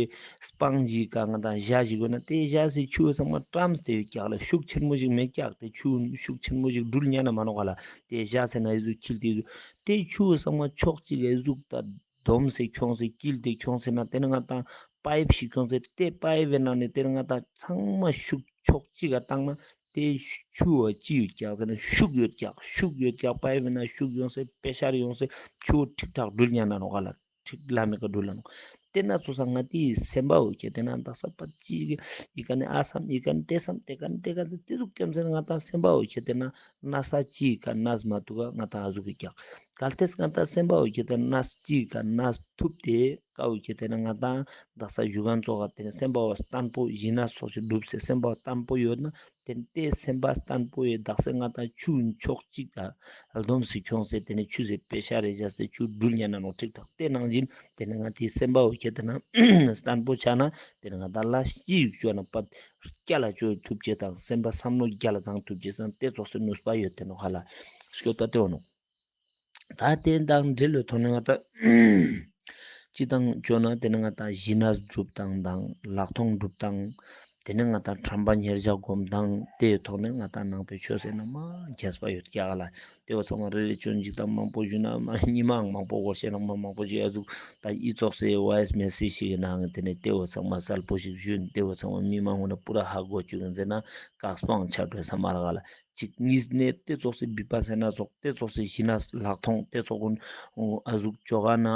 སྤང་ཞིག་ག་ང་ཏང་ཞ་ཞིག་ཡོད་ན་དེ་ཞ་སི་ཆུ་ཚང་མ་བཀྲམས་ཏེ་ཡོད་ཀྱག་ལ་ཤུགས་ཆེན་མོ་ཞིག་མེད་ཀྱག་དེ་ཆུ་ཤུགས་ཆེན་མོ་ཞིག་འགྲུལ་ཉན་ན་མ་ནོག་ག་ལ་དེ་ཞ་ཟེར་ན་ཡི་ཟུག་འཁྱིལ་ཏེ་ཡི་ཟུག་དེ་ཆུ་ཚང་མ་ཕྱོགས་གཅིག་གི་ཟུག་ད་སྡོམ་སེ་ཁྱོངས་སེ་དཀྱིལ་ཏེ་ཁྱོངས་སེ་ན་དེ་ནི་ང་ཏང་པའིབ་ཞིག་ཁྱོངས་སེ་དེ་པའིབ་བའི་ནང་ནས་དེ་ནི་ང་ཏང་ཚང་མ་ཤུགས་ཕྱོགས་གཅིག་ག་བཏང་ན་དེ་ཆུ་བོ་ཅི་ཡོད་ཀྱག་ཟེར་ན་ཤུགས་ཡོད་ཀྱག་ཤུགས་ཡོད་ཀྱག་པའིབ་བའི་ནང་ཤུགས་ཡོངས་སེ་པེ་ཤར་ཡོངས་སེ་ཆུ་བོ་ཁྲིག་ཁྲག་འགྲུལ་ཉན་ན་ནོག་ག་ལ་ཁྲིག་ལ་མེ་ཀ་འགྲུལ་ལ་ནོག་དེ་ན་ཚོ་ས་ང་ཏི་སེམས་པ་བོ་ཁྱེར་ཏེ་ན་དག་ས་པ་ཅི་ཡི་ཀ་ནས་ཨ་བསམ་ཡི་ཀ་ནས་དེ་བསམ་དེ་ཀ་ནས་དེ་ཀ་ནས་དེ་ཟུག་ཀྱམ་ཟེར་ན་ང་ཏང་སེམས་པ་བོ་ཁྱེར་ཏེ་ན་ན་ས་ཅི་ཡི་ཀ་ནས་མ་ཐུག་ག་ང་ཏང་ཨ་ཟུག་གི་ཀྱག་གལ་ཏེ་ང་ཏང་སེམས་པ་བོ་ཁྱེར་ཏེ་ན་ཅི་ག་ནས་ཐུབ་སྟེ་ཀ་བོ་ཁྱེར་ཏེ་ན་ང་ཏང་དག་ས་ཞུ་མཁན་ཚོགས་ཀ་དེ་ནི་སེམས་པ་བོ་བརྟན་པོ་ཞི་གནས་སོགས་ཀྱི་སྒྲུབ་སེ་སེམས་པ་བོ་བརྟན་པོ་ཡོད་ན་དེ་ནི་དེ་སེམས་པ་བརྟན་པོ་ཡོད་དག་ས་ང་ཏང་ཆུ་ཕྱོགས་གཅིག་ག་སྡོམ་སེ་ཁྱོངས་སེ་དེ་ནི་ཆུ་ཟེར་པེ་ཤ་རེ་བཞག་སེ་ཆུ་འགྲུལ་ཉན་ན་ནོག་ཁྲིག་ཐག་དེ་ནང་བཞིན་དེ་ནི་ང་ཏི་སེམས་པ་བོ་ཁྱེར་ཏེ་ན་བརྟན་པོ་ཆ་ན་དེ་ནི་ང་ཏང་ལ་ཅི་ཡིག་ཅོ་ན་པ་སྐྱ་ལ་ཅོ་ཐུབ་ཅེས་དང་སེམས་པ་བསམ་བློ་རྒྱ་ལ་བཏང་ཐུབ་ཅེས་སང་དེ་ཙོགས་སེ་ནུས་པ་ཡོད་དེ་ནོག་ཧ་ལ་སྐྱོད་པ་དེ་བོ་ནོག་ད་དེ་དང་འབྲེལ་བའི་ཐོག་ནས་ང་ཏང་སྤྱི་དང་བཅོས་ན་དེ་ནི་ང་ཏང་ཞི་གནས་སྒྲུབ་སྟངས་དང་ལྷག་མཐོང་སྒྲུབ་སྟངས་དེ་ནི་ང་ཏང་ཁྲམ་པ་ཉེར་བཞག་སྒོམ་སྟངས་དེའི་ཐོག་ནས་ང་ཏང་ནང་པའི་ཆོས་ཟེར་ན་མ་རྒྱས་པ་ཡོད་ཀྱག་ལ་དེ་བོ་ཚང་མ་རེ་རེ་བཅོན་ཅིག་དང་མང་པོ་ཞུ་ན་མ་ཉི་མའང་མང་པོ་འགོར་ཤེས་ནང་མ་མང་པོ་ཞིག་ཨ་ཟུག་ད་ཨི་ཙོགས་སེ་ཝོ་ཡིས་མེ་སེཇ་ཞིག་གི་ནང་དེ་ནི་དེ་བོ་ཚང་མ་གསལ་པོ་ཞིག་ཞུ་ན་དེ་བོ་ཚང་མ་མི་མང་ངོ་ན་པུ་ར་ཧ་གོ་བཅུག་ཡིན་ཟེར་ན་དཀགས་པོའང་ཆགས་འགྲོ་ས་མ་རག་ལ། གཅིག་གཉིས་ནས་དེ་ཙོགས་སེ་བི་པ་སེ་ན་ཙོགས་དེ་ཙོགས་སེ་ཞི་གནས་ལྷག་མཐོང་དེ་ཙོགས་ཀུན་ཨ་ཟུག་ཅོ་ག་ན་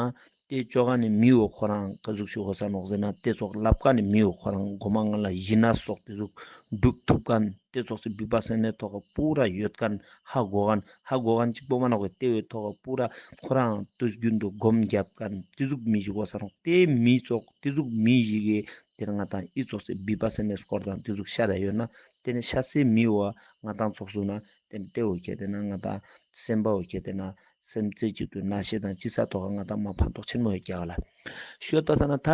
དེ་ཅོ་ག་ནི་མི་བོ་ཁོ་རང་ཀ་ཟུག་ཞིག་ཧོ་ས་ནོག་ཟེར་ན་དེ་ཙོགས་ལབ་ཀ་ནི་མི་བོ་ཁོ་རང་གོ་མ་ང་ལ་ཞི་གནས་སོགས་དེ་ཟུག་སྒྲུབ་ཐུབ་མཁན་དེ་ཙོགས་སེ་བི་པ་སེ་ནའི་ཐོག་ག་པུ་ར་ཡོད་མཁན་ཧ་གོ་མཁན་ཧ་གོ་མཁན་གཅིག་པོ་མ་ནོག་གི་དེ་བོའི་ཐོག་ག་པུ་ར་ཁོ་རང་དུས་རྒྱུན་དུ་སྒོམ་རྒྱབ་མཁན་དེ་ཟུག་མི་ཞིག་ཧོ་ས་ནོག་དེ་མི་ཙོགས་དེ་ཟུག་མི་ཞིག་གི་དེ་ང་ཏང་ཨི་ཙོགས་སེ་བི་པ་སེ་ནའི་སྐོར་དང་དེ་ཟུག་ཤ་ར་ཡོད་ན། དེ་ནི་ཤ་སའི་མི་བོ་ང་ཏང་ཙོགས་སུ་ན་དེ་ནི་དེ་བོ་ཁྱེར་ཏེ་ན་ང་ཏང་སེམས་པ་བོ་ཁྱེར་ཏེ་ན་སེམས་རྩེ་གཅིག་ཏུ་གནས་ཤེས་དང་ཅི་ས་ཐོག་ང་ཏང་མ་ཕན་ཐོགས་ཆེན་མོ་ཡོད་ཀྱག་ལ། ཤོད་པ་ས་ན་ད་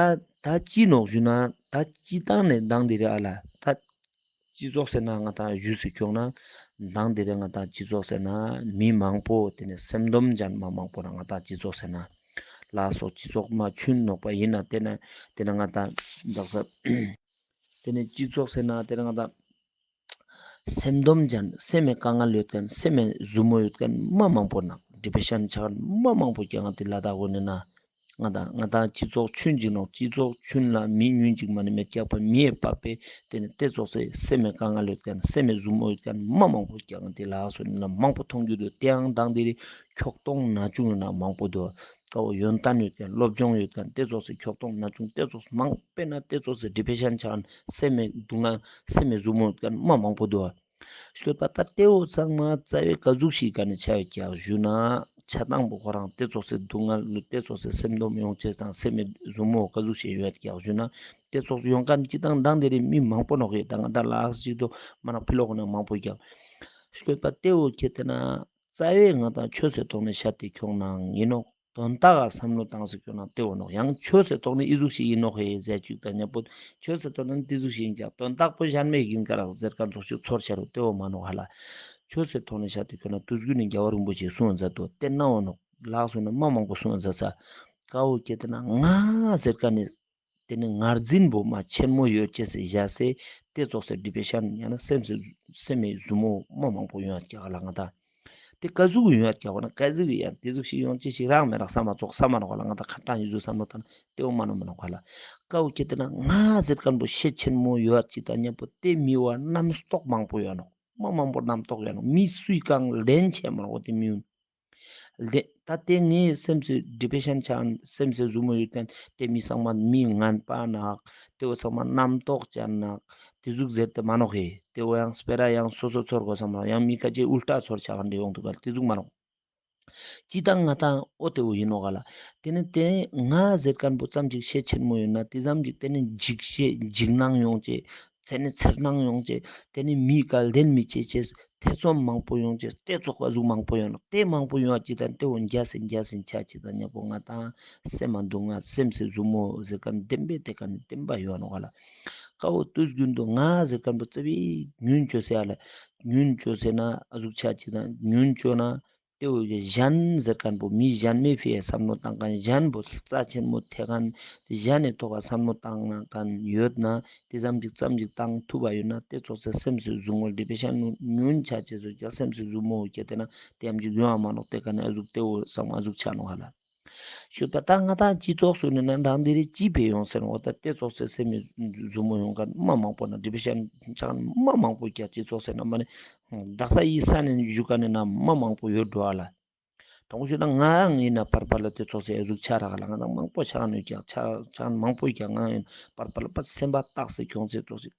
ད་ཅི་ནོག་ཞུ་ན་ད་ཅི་བཏང་ནས་བཏང་དེ་རེད་ཨ་ལ་ད་ཅི་ཙོགས་ཟེར་ན་ང་ཏང་ཞུས་སུ་ཁྱོང་ན་བཏང་དེ་རེད། ང་ཏང་ཅི་ཙོགས་ཟེར་ན་མི་མང་པོ་དེ་ནི་སེམས་སྡོམ་ཅན་མ་མང་པོ་ན་ང་ཏང་ཅི་ཙོགས་ཟེར་ན་ལ་སོགས་ཅི་ཙོགས་མ་ཆུན་ནོག་པ་ཡིན་ན་དེ་ན་དེ་ན་ང་ཏང་དག་ས། དེ་ནས་སྤྱི་ཚོགས་ཟེར་ན་དེ་ནས་ང་ཏང་སེམས་སྡོམ་ཅན་སེམས་མེད་དཀའ་ངལ་ཡོད་མཁན་སེམས་མེད་ཟུར་མོ་ཡོད་མཁན་མ་མང་པོ་ནང་ཌི་པི་ཤན་ཆགས་མཁན་མ་མང་པོ་ཀྱང་ང་ཏི་ལ་དྭགས་གོ་ནས་ན་ང་ཏང་ང་ཏང་སྤྱི་ཚོགས་ཆུན་ཅིག་ནང་སྤྱི་ཚོགས་ཆུན་ལ་མི་ཉུང་ཅིག་མ་ནི་མེད་ཀྱག་པ་མི་ཡི་པ་པེ་དེ་ནས་དེ་ཚོགས་སེ་སེམས་མེད་དཀའ་ངལ་ཡོད་མཁན་སེམས་མེད་ཟུར་མོ་ཡོད་མཁན་མ་མང་པོ་ཀྱང་ང་ཏི་ལ་དྭགས་སོ་ནས་ན་མང་པོ་མཐོང་རྒྱུ་འདུག་དེའང་དང་དེ་རིགས་ཁྱོག་གཏོང་ན་ཆུང་ན་མང་པོ་འདུག་ཀ་བོ་ཡོན་ཏན་ཡོད་མཁན་སློབ་སྦྱོང་ཡོད་མཁན་དེ་ཚོགས་སེ་ཁྱོག་གཏོང་ན་ཆུང་དེ་ཚོགས་མང་དཔེར་ན་དེ་ཚོགས་སེ་ཌི་པི་ཤན་ཆགས་མཁན་སེམས་མེད་སྡུག་བསྔལ་སེམས་མེད་ཟུར་མོ་ཡོད་མཁན་མ་མང་པོ་འདུག་ཨ། ཤོད་པ་ད་དེ་བོ་ཚང་མ་རྩ་བའི་ཀ་ཟུག་ཞིག་ག་ནས་ཆ་ཡོད་ཀྱག་ཞུ་ན་ཆ་དང་པོ་ཁོ་རང་དེ་ཚོགས་སེ་སྡུག་བསྔལ་དེ་ཚོགས་སེ་སེམས་སྡོམ་ཡོང་ཅེས་དང་སེམས་མེད་ཟུར་མོ་ཀ་ཟུག་ཞིག་ཡོད་ཀྱག་ཞུ་ན་དེ་ཚོགས་སེ་ཡོང་མཁན་སྤྱི་དང་དང་དེ་རིགས་མི་མང་པོ་ནོག་ཡོད་ད་ང་ད་ལ་དྭགས་ཅིག་ཏུ་མ་ན་ཕི་ལོག་ན་མང་པོ་ཀྱག་ཤོད་པ་དེ་བོ་ཁྱེད་དེ་ན། རྩ་བའི་ང་ཏང་ཆོས་སི་ཐོག་ནས་བཤད་དེ་ཁྱོང་ནའང་ཡིན་ནོག་དོན་དག་ག་བསམ་བློ་བཏང་སེ་ཁྱོད་ན་ཏེ་བོ་ནོག། ཡང་ཆོས་སི་ཐོག་ནེ་ཨི་ཟུག་ཞིག་ཨིན་ནོག་ཧེ་ཟེར་ཅིག་ད་ཉམ་པོ་ཆོས་སི་ཐོག་ནེ་ཏེ་ཟུག་ཞིག་ཨིན་ཀྱག། དོན་དག་པོ་གཞན་མེད་ཨིན་ཀ་རག་ཟེར་ཁན་ཙོགས་ཤིག་ཚོར་ཆ་རུག། ཏེ་བོ་མ་ནོག་ཧ་ལ། ཆོས་སི་ཐོག་ནེ་ཤད་དེ་ཁྱོད་ན་དུས་རྒྱུན་ནེ་རྒྱལ་བ་རིན་པོ་ཆེ་གསུང་མཛད་དོ། ཏེ་ན་བོ་ནོག་ལགས་སོ་ན་མ་མང་པོ་གསུང་མཛད་ས། ཀ་བོ་ཁྱེད་དེ་ན་ང་ཟེར་ཁན་ནི་ཏེ་ནེ་ངར་འཛིན་པོ་མ་ཆེན་མོ་ཡོད་ཅེས་སི་བཞག་སེ་ཏེ་ཙོགས་སི་ཌི་པེ་ཤན་ཡང་ན་སེམས་སི་སེམས་མི་ཟུར་མོ་མ་མང་པོ་ཡོང་ཡོད་ཀྱག་ལ་ང་ད། ཏེ་ཀ་ཟུག་ཡོང་ཡོད་ཀྱག་པ་ན་ཀ་ཟུག་ཡང་ཏེ་ཟུག་ཞིག་ཡོང་ཅེས་ཤིག་རག་མེད་རག་ས་མ་ཙོགས་ས་མ་ནོག་ལ་ང་ད་ཁ་ཏང་ཡིན་ཟུག་བསམ་བློ་བཏང་ན་ཏེ་བོ་མ་ནོག་མ་ནོག་ལ། ཀ་བོ་ཁྱེད་དེ་ན་ང་ཟེར་ཁན་པོ་ཤེད་ཆེན་མོ་ཡོད་ཅིག་ད་ཉམ་པོ་ཏེ་མི་བོ་རྣམ་རྟོག་མང་པོ་ཡོད་ནོག། མ་མང་པོ་རྣམ་རྟོག་ཡོད་ནོག། མི་སུའི་ཀའང་ལྡན་ཆེ་མ་ནོག་ཏེ་མི་བོ། ལྡན་ད་ཏེ་ངའི་སེམས་སི་ཌི་པེ་ཤན་ཆ་སེམས་སི་ཟུར་མོ་ཡོད་ཁན་ཏེ་མི་ཚང་མ་མི་ངན་པ་ནག། ཏེ་བོ་ཚང་མ་རྣམ་རྟོག་ཅན་ནག། ཏེ་ཟུག་ཟེར་ཏེ་མ་ནོག་ཧེ། ཏེ་བོ་ཡང་སྤེ་ར་ཡང་སོ་སོ་ཚོར་གོས་སམ་ལ་ཡང་མི་ཁ་ཅིག་ཨུལ་ཊ་ཚོར་ཆ་ཁན་ཏེ་ཡོང་དུག་ག་ལ། ཏེ་ཟུག་མ་ནོག། ཅི་ད་ང་ཏང་འོ་ཏེ་བོ་ཨིན་ནོག་ག་ལ། ཏེ་ནེ་ཏེ་ང་ཟེར་ཁན་པོ་ཙམ་ཅིག་ཤེད་ཆེན་མོ་ཡོད་ན་ཏེ་ཙམ་ཅིག་ཏེ་ནེ་འཇིགས་ཤེད་འཇིགས་སྣང་ཡོང་ཅེས། ཏེ་ནེ་འཚེར་སྣང་ཡོང་ཅེས། ཏེ་ནེ་མི་ཀ་ལྡན་མི་ཅེས་ཅེས་ཐེ་ཚོམ་མང་པོ་ཡོང་ཅེས་ཏེ་ཙོགས་པ་ཟུག་མང་པོ་ཡོང་ནོག། ཏེ་མང་པོ་ཡོང་བ་ཅིག་ད་ཏེ་བོ་འཇའ་སིན་འཇའ་སིན་ཆ་ཅིག་ད་ཉམ་པོ་ང་ཏང་སེམས་མ་འདུག་ང་སེམས་སི་ཟུར་མོ་ཟེར་ཁན་བདེན་པའི་ཏེ་ཁ་ནེ་བདེན་པ་ཡོང་ནོག་ག་ལ། ཀ་བོ་དུས་རྒྱུན་དུ་ང་ཟེར་ཁན་པོ་ཙེ་བི་ཉུན་ཅོ་སེ་ཨ་ལ། ཉུན་ཅོ་སེ་ན་ཨ་ཟུག་ཆ་ཅིག་ད་ཉུན་ཅོ་ན། ཏེ་བོ་གཞན་ཟེར་ཁན་པོ་མི་གཞན་མའི་ཕིའ་བསམ་བློ་བཏང་ཁན་གཞན་པོ་རྩ་ཆེན་མོ་ཐེ་ཁན་ཏེ་གཞན་ནི་ཐོག་ག་བསམ་བློ་བཏང་ན་ཁན་ཡོད་ན་ཏེ་ཙམ་ཅིག་ཙམ་ཅིག་བཏང་ཐུབ་པ་ཡོད་ན་ཏེ་ཙོགས་སེ་སེམས་སི་ཟུར་མོ་ཌི་པེ་ཤན་ཉུན་ཆ་ཅེས་སོ་ཀྱང་སེམས་སི་ཟུར་མོ་ཁྱེད་དེ་ན་ཏེ་ཙམ་ཅིག་ཡོང་བ་མ་ནོག། ཏེ་ཀ་ནེ་ཨ་ཟུག་ཏེ་བོ་བསམ་ཨ་ཟུག་ཆ་ནོག་ཧ་ལ། ཞུ་ད་ད་ང་ཏང་སྤྱི་ཚོགས་སུ་ནི་ན་མདང་འདི་རེ་ཅི་ཕི་ཡོང་ཟེར་ནོག། ད་ཏེ་ཙོགས་སེ་སེམས་མི་ཟུར་མོ་ཡོང་ཁན་མ་མང་པོ་ན་ཌི་པེ་ཤན་ཆ་ཁན་མ་མང་པོ་ཀྱག་སྤྱི་ཚོགས་སེ་ན་མ་ནི་དག་ས་ཡི་ས་ནེ་བཞུགས་ཁན་ནི་ན་མ་མང་པོ་ཡོད་འགྲོ་ཨ་ལ། དང་ཞུ་ད་ང་རང་ཨིན་ན་པར་པར་ལ་ཏེ་ཙོགས་སེ་ཨ་ཟུག་ཆ་རག་ལ་ང་ཏང་མང་པོ་ཆ་ཁན་ཡོད་ཀྱག་ཆ་ཆ་ཁན་མང་པོ་ཀྱག་ང་ཨིན་པར་པར་ལ་པ་སེམས་པ་བཏགས་སེ་ཁྱོང་ཚེ་ཙོགས་སེ།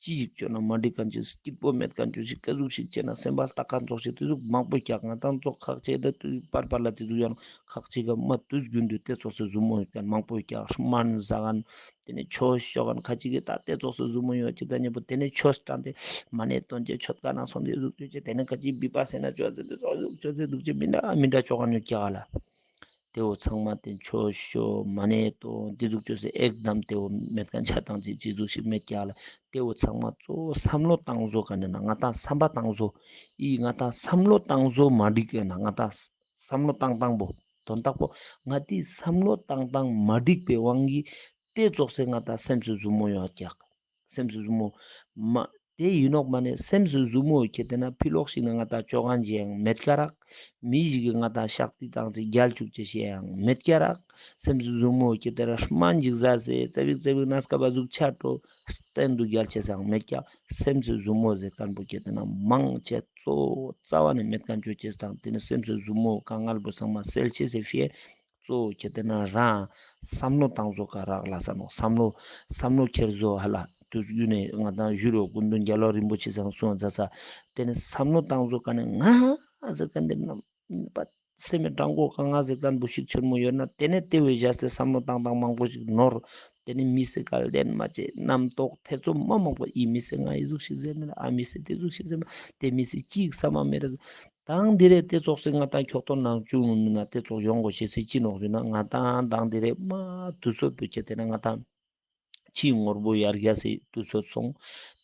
ཅི་ཞིག་བཅོས་ན་མ་འགྲིག་ཁན་ཅིག་སྐྱིད་པོ་མེད་ཁན་ཅིག་ཅིག་ཀ་ཟུག་ཞིག་བཅོས་ན་སེམས་པ་ལྟ་ཁན་ཙོགས་ཤིག་ཏེ་ཟུག་མང་པོ་ཀྱག་ང་ཏང་ཙོགས་ཁག་ཆེ་ད་ཏུ་པར་པར་ལ་ཏེ་ཟུག་ཡང་ཁག་ཆེ་ག་མ་དུས་རྒྱུན་དུ་ཏེ་ཙོགས་སེ་ཟུར་མོ་ཡོད་ཁན་མང་པོ་ཀྱག་སྨན་ཟ་ཁན་ཏེ་ནེ་ཆོས་ཤོ་ཁན་ཁ་ཅིག་གི་ད་ཏེ་ཙོགས་སེ་ཟུར་མོ་ཡོད་ཅིག་ད་ཉེ་པོ་ཏེ་ནེ་ཆོས་སྤྲང་ཏེ་མ་ནེ་དོན་ཅེ་ཆོས་ཀ་ན་སོང་ཏེ་ཟུག་ཅོ་ཅེ་ཏེ་ནེ་ཁ་ཅིག་བི་པ་སེ་ན་ཅོ་ཟེར་ཏེ་ཙོགས་ཟུག་ཅོ་ཟེར་དུག་ཅེ་མི་འདྲ་མི་འདྲ་ཅོ་ཁན་ཡོད་ཀྱག་ལ། ཏེ་བོ་ཚང་མ་ཏེ་ཆོས་ཤོ་མ་ནེ་དོ་ཏེ་ཟུག་ཅོས་སེ་ཨེག་དམ་ཏེ་བོ་མེད་ཁན་ཆ་ཏང་ཅིག་ཅི་ཟུག་ཞིག་མེད་ཀྱག་ལ། ཏེ་བོ་ཚང་མ་གཙོ་བོ་བསམ་བློ་བཏང་བཟོ་ཁན་ནི་ན་ང་ཏང་བསམ་པ་བཏང་བཟོ་ཨི་ང་ཏང་བསམ་བློ་བཏང་བཟོ་མ་འགྲིག་ཡོད་ན་ང་ཏང་བསམ་བློ་བཏང་སྟངས་པོ་དོན་དག་པོ་ང་ཏི་བསམ་བློ་བཏང་སྟངས་མ་འགྲིག་པའི་དབང་གིས་ཏེ་ཙོགས་སེ་ང་ཏང་སེམས་སུ་ཟུར་མོ་ཡོད་ཀྱག། སེམས་སུ་ཟུར་མོ་མ་ཏེ་ཡིན་ནོག་མ་ནེ་སེམས་སུ་ཟུར་མོ་ཁྱེད་དེ་ན་ཕི་ལོགས་ཤིག་ན་ང་ཏང་ཅོ་ཁན་ཅིག་ཡང་མེད་ཀ་རག། མི་ཞིག་གི་ང་ཏང་ཤག་ཏི་བཏང་ཅེས་རྒྱལ་ཅུག་ཅེས་ཤིག་ཡང་མེད་ཀ་རག། སེམས་སུ་ཟུར་མོ་ཁྱེད་དེ་ན་སྨན་ཅིག་ཟ་སེ་ཙ་བིག་ཙ་བིག་ན་སྐབས་ཟུག་ཆ་འགྲོ་སྟན་དུ་རྒྱལ་ཅེས་ཡང་མེད་ཀ། སེམས་སུ་ཟུར་མོ་ཟེར་ཁན་པོ་ཁྱེད་དེ་ན་མང་ཆེ་གཙོ་བོ་རྩ་བ་ནེ་མེད་ཁན་ཅོ་ཅེས་དང་ཏེ་ནེ་སེམས་སུ་ཟུར་མོ་དཀའ་ངལ་པོ་ཚང་མ་སེལ་ཅེས་སི་ཕིའ་གཙོ་བོ་ཁྱེད་དེ་ན་རང་བསམ་བློ་བཏང་བཟོ་ཀ་རག་ལ་ས་ནོག། བསམ་བློ་བསམ་བློ་ཁྱེར་བཟོ་ཧ་ལ་དུས་རྒྱུན་ནེ་ང་ཏང་ཞུ་རོགས་སྐུ་མདུན་རྒྱལ་བ་རིན་པོ་ཆེ་ཚང་གསུང་མཛད་ས་ཏེ་ནེ་བསམ་བློ་བཏང་བཟོ་ཀ་ནེ་ང་ཟེར་ཁན་དེ་ན་པ་སེམས་མེད་དྲང་པོ་ཀ་ང་ཟེར་ཁན་པོ་ཤུགས་ཆེན་མོ་ཡོད་ན་ཏེ་ནེ་ཏེ་བོའི་བཞག་སྟེ་བསམ་བློ་བཏང་སྟངས་མང་པོ་ཞིག་ནོར། ཏེ་ནེ་མི་སེ་ཀ་ལྡན་མ་ཅེས་རྣམ་རྟོག་ཐེ་ཚོམ་མ་མང་པོ་ཨི་མི་སེ་ང་ཨི་ཟུག་ཤིག་ཟེར་མེད་ཨ་མི་སེ་ཏེ་ཟུག་ཤིག་ཟེར་མེད་ཏེ་མི་སེ་ཅིག་ས་མ་མེད་རེ་དང་དེ་རེ་ཏེ་ཙོགས་སེ་ང་ཏང་ཁྱོག་ཏོ་ནང་བཅུག་མིན་ན་ཏེ་ཙོགས་ཡོང་གོ་ཤེས་སེ་ཅི་ནོག་ཞུ་ན་ང་ཏང་དང་དེ་རེ་མ་དུས་ཚོད་པོ་ཁྱེད་དེ་ན་ང་ཏང་ཕྱིའི་ངོར་པོ་ཡར་རྒྱས་སེ་དུས་ཚོད་སོང་།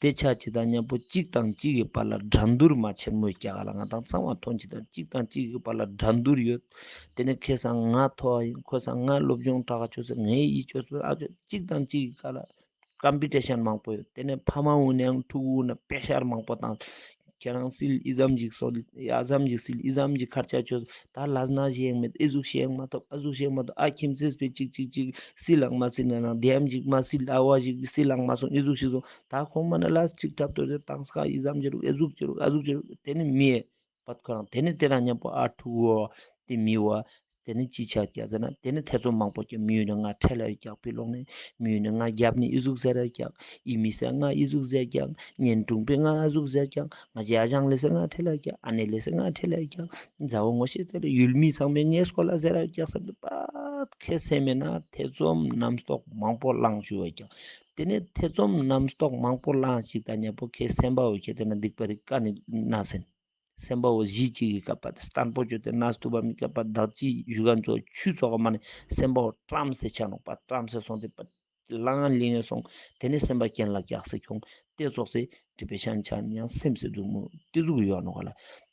ཏེ་ཆ་ཅིག་དང་མཉམ་པོ་གཅིག་དང་གཅིག་གི་བར་ལ་འགྲན་བསྡུར་མ་ཆེན་མོ་རྒྱག་ག་ལ་ང་ཏང་ཚང་མ་ཐོན་ཅིག་དང་གཅིག་དང་གཅིག་གི་བར་ལ་འགྲན་བསྡུར་ཡོད། ཏེ་ནེ་ཁེ་སང་ང་མཐོ་བ་ཡིན་ཁོ་སང་ང་སློབ་སྦྱོང་དྲག་ཆོས་སེ་ངའི་ཡིད་ཆོས་སེ་ཨ་ཅོ་གཅིག་དང་གཅིག་གི་བར་ལ་ཀམ་པི་ཊི་ཤན་མང་པོ་ཡོད། ཏེ་ནེ་ཕ་མ་འུ་ནེ་ཡང་ཕྲུ་གུ་འུ་ན་པེ་ཤར་མང་པོ་བཏང་། ཁྱེད་རང་སིལ་ཨི་ཙམ་ཞིག་སོལ་ཨ་ཙམ་ཞིག་སིལ་ཨི་ཙམ་ཞིག་ཁར་ཆ་ཆོས་ད་ལས་ན་ཞིག་ཡང་མེད་ཨི་ཟུག་ཞིག་ཡང་མ་ཐོབ་ཨ་ཟུག་ཞིག་ཡང་མ་ཐོབ་ཨ་ཁྱིམ་མཚེས་པའི་ཅིག་ཅིག་ཅིག་སིལ་ལང་མ་སིལ་ན་ན་དེ་ཡམ་ཞིག་མ་སིལ་ཨ་བ་ཞིག་སིལ་ལང་མ་སོང་ཨི་ཟུག་ཞིག་སོང་ད་ཁོང་མ་ན་ལས་ཅིག་འཁྲབ་ཏོ་རེ་བཏང་སྐ་ཨི་ཙམ་ཅི་རུག་ཨི་ཟུག་ཅི་རུག་ཨ་ཟུག་ཅི་རུག་ཏེ་ནེ་མི་ཡེ། པད་ཁོ་རང་ཏེ་ནེ་ཏེ་རང་མཉམ་པོ་ཨ་ཕྲུ་གུ་བོ་ཏེ་མི་བོ་ཏེ་ནེ་ཅི་ཆ་ཀྱག་ཟེར་ན་ཏེ་ནེ་ཐེ་ཚོམ་མང་པོ་ཀྱག་མི་ཡུལ་ནེ་ང་ཁྲེལ་ལ་ཡོད་ཀྱག་ཕི་ལོག་ནེ་མི་ཡུལ་ནེ་ང་རྒྱབ་ནེ་ཨི་ཟུག་ཟེར་ར་ཀྱག་ཨི་མི་སེ་ང་ཨི་ཟུག་ཟེར་ཀྱག་གཉེན་དྲུང་པའི་ང་ཨ་ཟུག་ཟེར་ཀྱག་ང་ཅི་ཨ་ཞང་ལེ་སེ་ང་ཁྲེལ་ལ་ཡོད་ཀྱག་ཨ་ནེ་ལེ་སེ་ང་ཁྲེལ་ལ་ཡོད་ཀྱག་མཛའ་བོ་ངོ་ཤེས་ཏེ་ལ་ཡུལ་མི་ཚང་མས་ངའི་སྐོར་ལ་ཟེར་ར་ཡོད་ཀྱག་ཟེར་ཏེ་པད་ཁེ་སེམས་མེད་ན་ཐེ་ཚོམ་རྣམ་རྟོག་མང་པོ་ལངས་ཞུ་བ་ཀྱག་ཏེ་ནེ་ཐེ་ཚོམ་རྣམ་རྟོག་མང་པོ་ལངས་ཤིག་ད་མཉམ་པོ་ཁེ་སེམས་པ་བོ་ཁེ་ཏེ་ན་སྡིག་པ་རིག་ཀ་ནེ་ན་སེན། སེམས་པ་བོ་གཞི་གཅིག་གི་སྐབས་པ་དེ་བརྟན་པོ་བཅོས་ཏེ་གནས་ཐུབ་པ་མི་སྐབས་པ་བདག་གཅིག་བཞུགས་ཁན་ཚོ་ཆུ་ཚོགས་མ་ནེ་སེམས་པ་བོ་བཀྲམ་སེ་ཆ་ནོག་པ། བཀྲམ་སེ་སོང་སྟེ་པ་ལང་ལིང་ངེ་སོང་། དེ་ནེ་སེམས་པ་གྱེན་ལ་ཀྱག་སེ་ཁྱོང་། དེ་ཙོགས་སེ་ཌི་པེ་ཤན་ཆ་ནི་ཡང་སེམས་སི་ཟུག་མོ་དེ་ཟུག་ཡོང་ནོག་ག་ལ།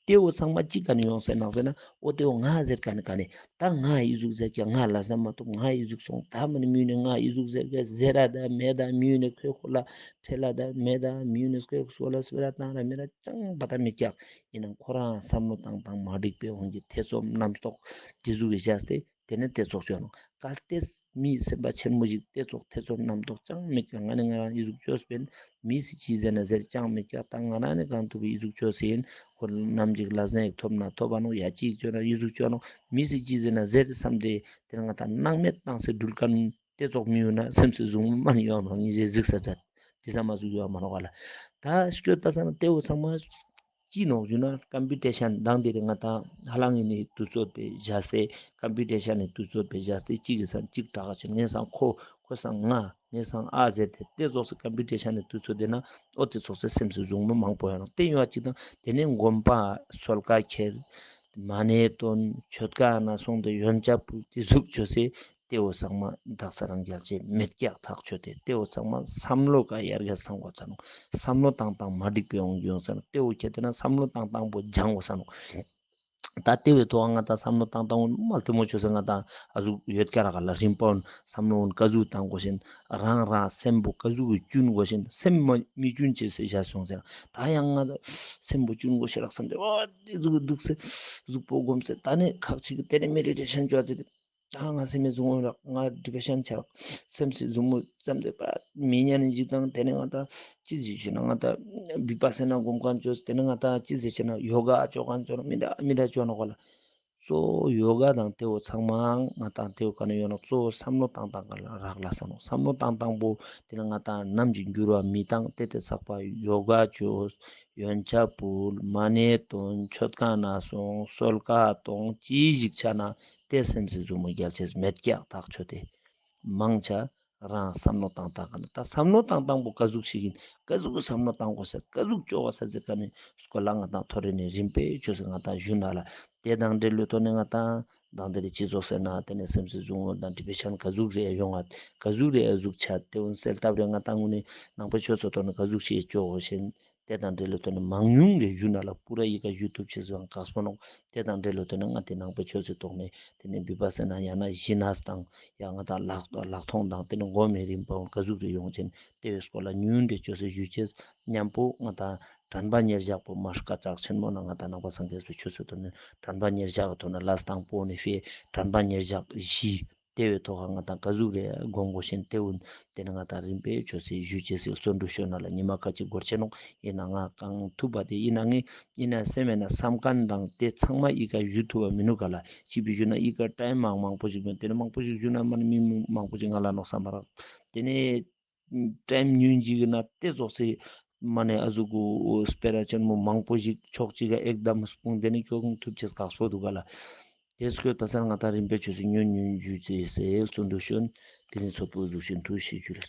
དེ་བོ་ཚང་མ་ཅི་ག་ནེ་ཡོང་སེ་ནོག་ཟེར་ན། འོ་དེ་བོ་ང་ཟེར་ཁན་ནི་ག་ནེ། ད་ང་ཨི་ཟུག་ཟེར་ཀྱག། ང་ལ་ས་མ་ཐུབ། ང་ཨི་ཟུག་སོང་། ད་མ་ནེ་མི་ནི་ང་ཨི་ཟུག་ཟེར་ཀྱག་ཟེར་ར་ད་མེད་ད། མི་ནི་ཁོའི་ཁོ་ལ་ཁྲེལ་ལ་ད་མེད་ད། མི་ནི་ཁོའི་ཁོ་ལ་སྤེ་ར་བཏང་ར་མེད་ད། ཅང་པ་ད་མེད་ཀྱག། ཡིན་ནའང་ཁོ་རང་བསམ་བློ་བཏང་སྟངས་མ་འགྲིག་པའི་དབང་གིས་ཐེ་ཚོམ་རྣམ་རྟོག་དེ་ཟུག་གི་བཞག་སྟེ། དེ་ནེ་དེ་ཙོགས་བཅོ་ནོག། གལ་ཏེ་མི་སེམས་པ་ཆེན་མོ་ཞིག་དེ་ཙོགས་ཐེ་ཚོམ་རྣམ་རྟོག་ཅང་མེད་ཀྱག། ང་ནི་ང་རང་ཨི་ཟུག་བཅོས་པིན། མི་སི་ཅི་ཟེར་ན་ཟེར་ཅང་མེད་ཀྱག། ད་ང་རང་ནི་གང་ཐུབ་ཨི་ཟུག་བཅོས་སེ་ཡིན། ཁོ་ནམ་ཞིག་ལ་ཟན་ཡིག་ཐོབ་ན་ཐོབ་པ་ནོག། ཡ་ཅིག་བཅོ་ན་ཨི་ཟུག་བཅོ་ནོག། མི་སི་ཅི་ཟེར་ན་ཟེར་བསམ་སྟེ་དེ་ནེ་ང་ད་སྣང་མེད་བཏང་སེ་འགྲུལ་ཁན་དེ་ཙོགས་མི་ཡོང་ན་སེམས་སི་ཟུག་མོ་མ་ནེ་ཡོང་ནོག། ངེ་ཞེ་གཟིགས་ས་ཚད་དེ་ས་མ་ཟུག་ཡོང་མ་ནོག་ག་ལ། ད་སྐྱོད་པ་ས་ན་དེ་བོ་ཚང་མ་ཅི་ནོག་ཞུ་ན། ཀམ་པི་ཊི་ཤན་དང་དེ་རིང་ང་ཏང་ཧ་ལམ་ཡིན་ནི་དུས་ཚོད་པའི་བཞག་སྟེ། ཀམ་པི་ཊི་ཤན་ནི་དུས་ཚོད་པའི་བཞག་སྟེ། གཅིག་གི་སང་གཅིག་དྲག་ཆེན། ངའི་སང་ཁོ། ཁོའི་སང་ང་། ངའི་སང་ཨ་ཟེར་ཏེ་དེ་ཙོགས་སི་ཀམ་པི་ཊི་ཤན་ནི་དུས་ཚོད་དེ་ན་འོ་དེ་ཙོགས་སི་སེམས་སི་ཟུག་མོ་མང་པོ་ཡོང་ནོག། དེ་ཡོང་བ་ཅིག་དང་དེ་ནས་སྒོམ་པ་སོལ་ཀ་ཁྱེར། མ་ཎི་འདོན། མཆོད་ཁང་ན་སོང་སྟེ་ཡོན་ཆབ་ཕུལ། དེ་ཟུག་བཅོས་སེ། དེ་བོ་ཚང་མ་དག་ས་རང་རྒྱལ་ཆེ་མེད་ཀྱག་ཐག་ཆོད་དེ། དེ་བོ་ཚང་མ་བསམ་བློ་ཀ་ཡར་རྒྱས་ཐང་གོ་ཚ་ནོག། བསམ་བློ་བཏང་སྟངས་མ་འགྲིག་པའི་དབང་གིས་ཡོང་ས་ནོག། དེ་བོ་ཁྱེད་དེ་ན་བསམ་བློ་བཏང་སྟངས་པོ་སྦྱང་གོ་ས་ནོག། ད་དེ་བོའི་ཐོག་ང་ཏང་བསམ་བློ་བཏང་སྟངས་མ་ལྟད་མོ་བཅོས་སེ་ང་ཏང་ཨ་ཟུག་ཡོད་ཀྱག་ར་ག་ལ། རིམ་པ་བོ་བསམ་བློ་བོ་ཀ་ཟུག་བཏང་དགོས་ཤེན། རང་རང་སེམས་པོ་ཀ་ཟུག་གི་བཅུན་དགོས་ཤེན། སེམས་མ་མི་བཅུན་ཅེས་སེ་བཞག་སོང་ཟེར། ད་ཡང་ང་ཏང་སེམས་པོ་བཅུན་དགོས་ཤེས་རག་བསམ་སྟེ། འོ་དེ་ཟུག་འདུག་སེ་གཟུགས་པོ་སྒོམ་སེ། ད་ནི་ཁག་ཅིག་གི་དེ་ནས་མེ་ཌི་ཊེ་ཤན་བཅོ་ཚེ། ད་ང་སེམས་མི་ཟུག་མོ་རག། ང་ཌི་པེ་ཤན་ཆགས། སེམས་སི་ཟུག་མོ་ཙམ་དེ་པ་མི་ཉན་ནི་ཅིག་དང་། དེ་ནས་ང་ཏང་ཅི་ཟེར་ཅེ་ན་ང་ཏང་བི་པ་སེ་ན་སྒོམ་ཁན་བཅོས། དེ་ནས་ང་ཏང་ཅི་ཟེར་ཅེ་ན་ཡོ་ག་བཅོ་ཁན་བཅོ་ན་མི་འདྲ་མི་འདྲ་བཅོ་ནོག་ག་ལ། གཙོ་བོ་ཡོ་ག་དང་དེ་བོ་ཚང་མའང་ང་ཏང་དེ་བོ་ག་ནས་ཡོང་ནོག། གཙོ་བོ་བསམ་བློ་བཏང་སྟངས་ག་ལ་རག་ལ་ས་ནོག། བསམ་བློ་བཏང་སྟངས་པོ་དེ་ནས་ང་ཏང་ནམ་ཞིག་འགྱུར་བ་མི་བཏང་། དེ་དེ་ཚགས་པ་ཡོ་ག་བཅོས། ཡོན་ཆབ་ཕུལ། མ་ཎི་འདོན། མཆོད་ཁང་ན་སོང་། སོལ་ཀ་གཏོང་། ཅི་ཞིག་ཆ་ན་དེ་སེམས་སི་ཟུག་མོ་རྒྱལ་ཆེས་མེད་ཀྱག་ཐག་ཆོད་དེ། མང་ཆེ་རང་བསམ་བློ་བཏང་སྟངས་ག་ན། ད་བསམ་བློ་བཏང་སྟངས་པོ་ཀ་ཟུག་ཞིག་ཡིན། ཀ་ཟུག་གི་བསམ་བློ་བཏང་དགོས་ས། ཀ་ཟུག་བཅོ་དགོས་ས་ཟེར་ཁན་ནི་སྐོར་ལ་ང་ཏང་ཐོ་རེ་ནས་རིམ་པས་བཅོས་སེ་ང་ཏང་ཞུ་ན་ལ། དེ་དང་འབྲེལ་ལོ་ཐོག་ནས་ང་ཏང་དང་དེ་རེ་ཅི་ཙོགས་ཟེར་ན། དེ་ནས་སེམས་སི་ཟུག་མོ་དང་ཌི་པེ་ཤན་ཀ་ཟུག་རེ་ཡོང་ང་། ཀ་ཟུག་རེ་ཨ་ཟུག་ཆ། དེ་འུན་སེལ་ཐབས་རེ་ང་ཏང་ངུ་ནི་ནང་པའི་ཆོས་སི་ཐོག་ནས་ཀ་ཟུག་ཞིག་བཅོ་དགོས་ཤེན། དེ་དང་འབྲེལ་ལོ་ཐོག་ནས་མང་ཉུང་རེ་ཞུ་ན་ལ། པུ་ར་ཡི་ག་ཞུ་ཐུབ་ཅེས་སུའང་ཁག་པོ་ནོག། དེ་དང་འབྲེལ་ལོ་ཐོག་ནས་ང་ཏི་ནང་པའི་ཆོས་སི་ཐོག་ནས་དེ་ནས་བི་པ་སེ་ན་ཡང་ན་ཞི་གནས་དང་ཡང་ང་ཏང་ལྷག་ལྷག་མཐོང་དང་དེ་ནས་སྒོམ་མི་རིམ་པ་བོ་ཀ་ཟུག་རེ་ཡོང་ཅེན། དེ་བོའི་སྐོར་ལ་ཉུང་ངུ་རེ་བཅོས་སེ་ཞུ་ཅེས། མཉམ་པོ་ང་ཏང་དྲན་པ་ཉེར་བཞག་པོ་མ་སྐད་གྲགས་ཆེན་མོ་ན་ང་ཏང་ནང་པ་སངས་རྒྱས་པའི་ཆོས་སི་ཐོག་ནས་དྲན་པ་ཉེར་བཞག་གི་ཐོག་ནས་ལ་སྟངས་པོ་ནི་ཕེ་དྲན་པ་ཉེར་བཞག་བཞི། དེ་བོའི་ཐོག་ཁ་ང་ཏང་ཀ་ཟུག་རེ་སྒོམ་དགོས་ཤེན། དེ་འུན་དེ་ནས་ང་ཏང་རིམ་པས་བཅོས་སེ་ཞུ་ཅེས་སི་བརྩོན་འགྲུས་ཤོད་ན་ལ། ཉི་མ་ཁ་ཅིག་འགོར་ཆེ་ནོག། ཡིན་ན་ང་གང་ཐུབ་པ་དེ་ཡིན་ན་ངས་ཡིན་ན་སེམས་མེད་ན་བསམ་ཁན་དང་དེ་ཚང་མ་ཡི་ག་ཞུ་ཐུབ་པ་མི་ནུག་ག་ལ། ཅི་ཕི་ཞུ་ན་ཡི་ག་ཊའིམ་མང་མང་པོ་ཞིག་མེད། དེ་ནས་མང་པོ་ཞིག་ཞུ་ན་མ་ནི་མི་མང་པོ་ཞིག་ང་ལ་ནོག་བསམ་པ་རག། དེ་ནས་ཊའིམ་ཉུང་ཅིག་ན་དེ་ཙོགས་སི་མ་ནི་ཨ་ཟུག་གུ་སྤེ་ར་ཆེན་མོ་མང་པོ་ཞིག་ཕྱོགས་གཅིག་ག་ཨེག་དམ་སྤུངས་དེ་ནས་ཁྱོང་ཐུབ་ཅེས་ཁག་པོ་འདུག་ག་ལ། དེ་སྐོར་ད་སར་ང་ཏང་རིམ་པས་བཅོས་སེ་ཉུང་ཉུང་ཞུ་ཅེས་སི་བརྩོན་འགྲུས་ཤོད། དེ་རིང་ཚོགས་པོ་ཟུག་ཤིན་ཐུ་ཤེས་ཞུ་རེ།